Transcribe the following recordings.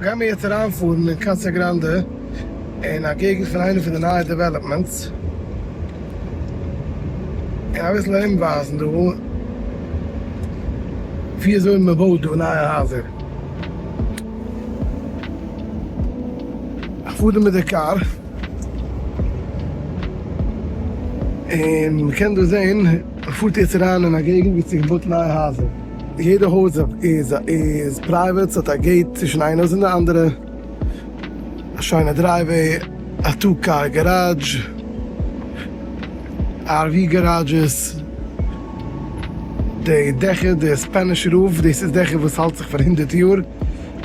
גיימיר יעצט אריינפארן אין קאסא גראנדע אין א געגנט פון איינע פון די נייע developments און אביסל ארומווייזן דא ווי אזוי מען בויט דא נייע הייזער. איך פאר דא מיט די קאר און מען קען דא זען מען פארט יעצט אריין אין א געגנט ווי ס'איז געבויט נייע הייזער. יעדע הויז איז איז private, ס'האט א gate צווישן איין הויז און די אנדערע, א שיינע driveway, א two car garage, RV garages, די דעכער, די Spanish roof, דאס איז דעכער וואס האלט זיך פאר הונדערט יאר,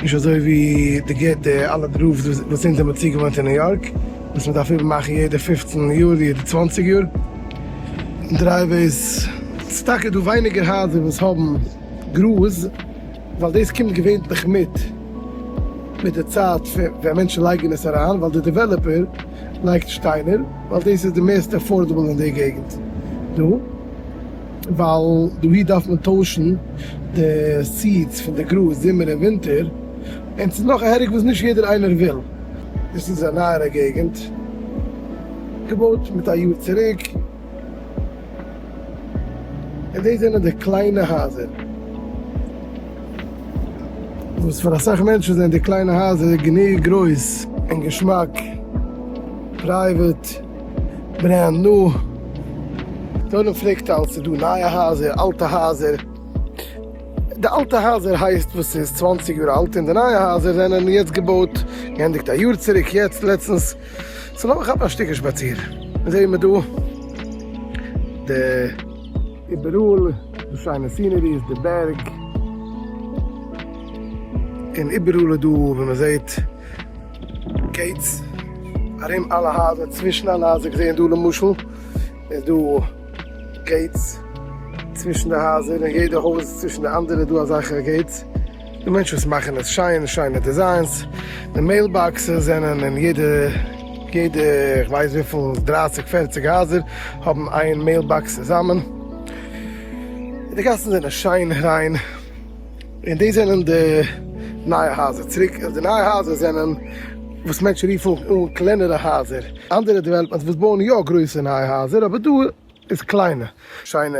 נישט אזוי ווי די געט די אלע roofs וואס אונז האבן צוגעוואוינט אין ניו יארק, וואס מען דארף איבערמאכן יעדע פופצן יאר, יעדע צוואנציג יאר. driveways, ס'איז טאקע דא ווייניגער הייזער וואס האבן גראז, ווייל דאס קומט געווענטליך מיט מיט די צייט ווען מענטשן לייגן עס אריין, ווייל די developer לייגט שטיינער, ווייל דאס איז די מערסטע affordable אין די געגנט דא, ווייל דאהי דארף מען טוישן די seeds פון די גראז זומער און ווינטער, און ס'איז נאך א headache וואס נישט יעדער איינער וויל. דאס איז א נייערע געגנט. געבויט מיט א יאר צוריק, און דאס זענען די קליינע הייזער, וואס פאר אסאך מענטשן זענען די קליינע הייזער גענוג גרויס און געשמאק, private, brand new. די עולם פרעגט אלץ ס'איז דא נייע הייזער, אלטע הייזער, די אלטע הייזער הייסט וואס איז צוואנציג יאר אלט, און די נייע הייזער זענען יעצט געבויט, געענדיגט א יאר צוריק, יעצט לעצטנס. so לאמיר כאפן א שטיקל שפאציר. זעהן מיר דא די איבעראל די שיינע sceneries, די בערג, און איבעראל איז דא ווי מען זעהט gates ארום אלע הייזער, צווישן אלע הייזער, געזעהן דא למשל איז דא gates צווישן די הייזער, און יעדע הויז צווישן די אנדערע איז דא אזעלכע gates. די מענטשן וואס מאכן עס שיין, שיינע designs, די mailboxes זענען אין יעדע, יעדע איך ווייס וויפיל דרייסיג פערציג הייזער האבן איין mailbox צוזאמען, די גאסן זענען שיין ריין, און דאס זענען די נייע הייזער, צוריק די נייע הייזער זענען וואס מענטשן רופן אן קלענערע הייזער, אנדערע developments וואס בויען יא גרויסע נייע הייזער אבער דא איז קליינע. שיינע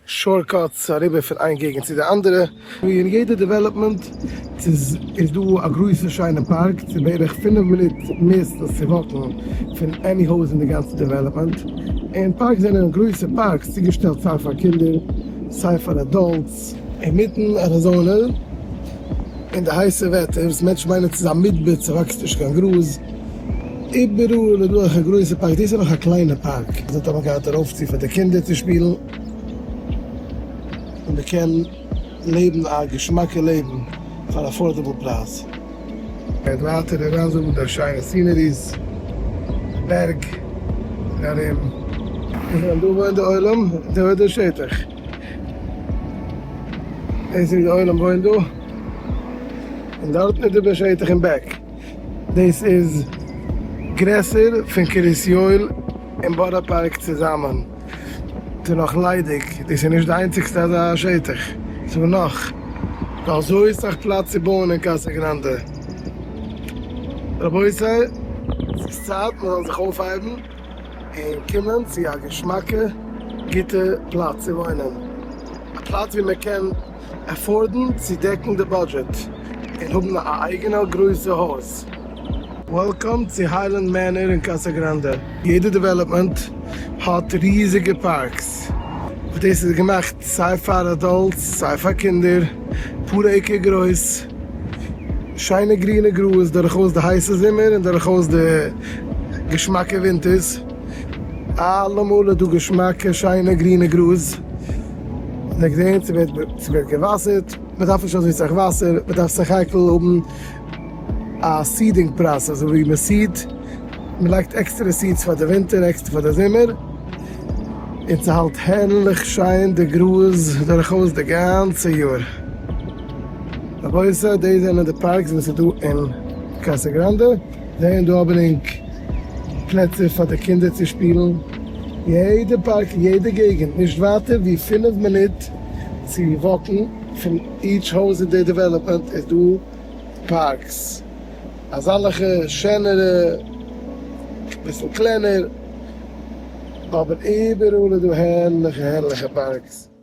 shortcuts אריבער פון איין געגענט צו די אנדערע. ווי אין יעדע development איז איז דא א גרויסע שיינע פארק צו בערך פינף מינוט מערסטענס צו וואקן פון any הויז אין די גאנצע development, און פארקס זענען גרויסע פארקס צוגעשטעלט סיי פאר קינדער סיי פאר adults. אינמיטן אריזאנע אין די הייסע וועטער וואס מענטשן מיינען ס'איז א מדבר ס'וואקסט נישט קיין גראז. איבעראל איז דא אזעלכע גרויסע פארק, דאס איז נאך א קליינע פארק, דארט האט מען געהאט ארויפצו פאר די קינדער צו שפילן, און מען קען לעבן א געשמאקע לעבן פאר affordable פרייז. גייט ווייטער אריין זאגן די שיינע sceneries, די בערג און ארום. און דא וואוינט די עולם, דא איז די שטח, דאס איז ווי די עולם וואוינט דא, און דארטן איז די שטח אין back. דאס איז גרעסער פון קרית יואל און בארא פארק צוזאמען. ס'איז נאך ליידיג, דאס איז נישט די איינציגסטע אזא שטח, ס'איז דא נאך. דא אזוי סאך פלאץ צו בויען אין קאסא גראנדע. רבותי, ס'איז צייט מ'זאל זיך אויפהייבן און קומען צו א געשמאקע גוטע פלאץ צו וואוינען. א פלאץ ווי מ'קען afford ן צו דעקן די budget און האבן א אייגענע גרויסע הויז. Welcome צו היילענד מענער אין קאסא גראנדע. יעדע development האט ריזיגע parks וואס דאס איז געמאכט סיי פאר adults סיי פאר קינדער, פאר acre גרויס, שיינע גרינע גראז דורכאויס די הייסע זומער און דורכאויס די געשמאקע ווינטערס, אלעמאל איז דא געשמאקע שיינע גרינע גראז. זיי זעהן ס'ווערט געוואסערט, מ'דארף נישט אזוי סאך וואסער, מ'דארף סך הכל האבן א seeding process אזוי ווי מ'סידט, מ'לייגט עקסטערע seeds פאר די ווינטער עקסטער פאר די זומער, און ס'האלט הערליך שיין די גראז דורכאויס די גאנצע יאר. רבותי דאס זענען די parks וואס איז דא אין קאסא גראנדע. זעהן דא האבן ענק פלעצער פאר די קינדער צו שפילן, יעדע פארק אין יעדע געגענט נישט ווייטער ווי פינף מינוט צו וואקן פון each הויז אין די development איז דא parks. אזאלעכע שענערע, ביסל קלענער, אבער איבעראל איז דא הערליכע הערליכע parks.